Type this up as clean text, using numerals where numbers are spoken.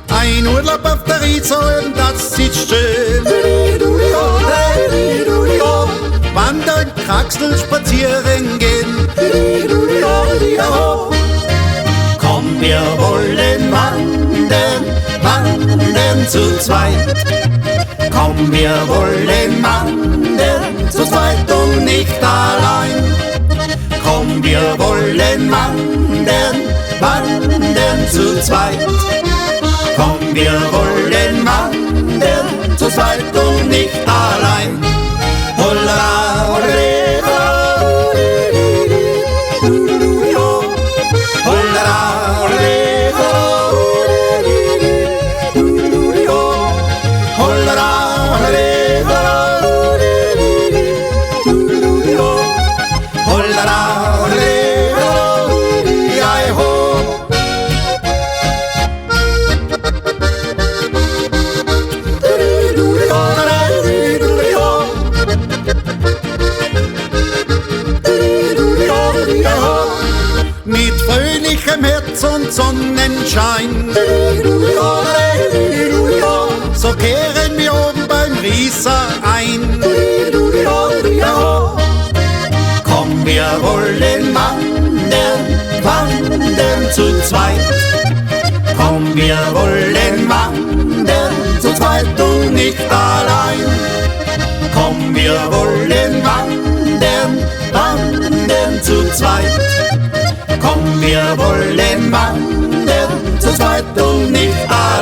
Ein Urlaub auf der Riesalm, das ist schön. Wandern, Kraxeln, spazieren gehen. Komm, wir wollen wandern, wandern zu zweit. Komm, wir wollen wandern, zu zweit und nicht allein. Komm, wir wollen wandern, wandern zu zweit. Komm, wir wollen wandern, zu zweit und nicht allein. Holla, holla, Mit fröhlichem Herz und Sonnenschein. So kehren wir oben beim Rieser ein. Komm, wir wollen wandern, wandern zu zweit. Komm, wir wollen wandern, zu zweit und nicht allein. Komm, wir wollen wandern, wandern zu zweit. Komm, wir wollen wandern, zu zweit und nicht allein.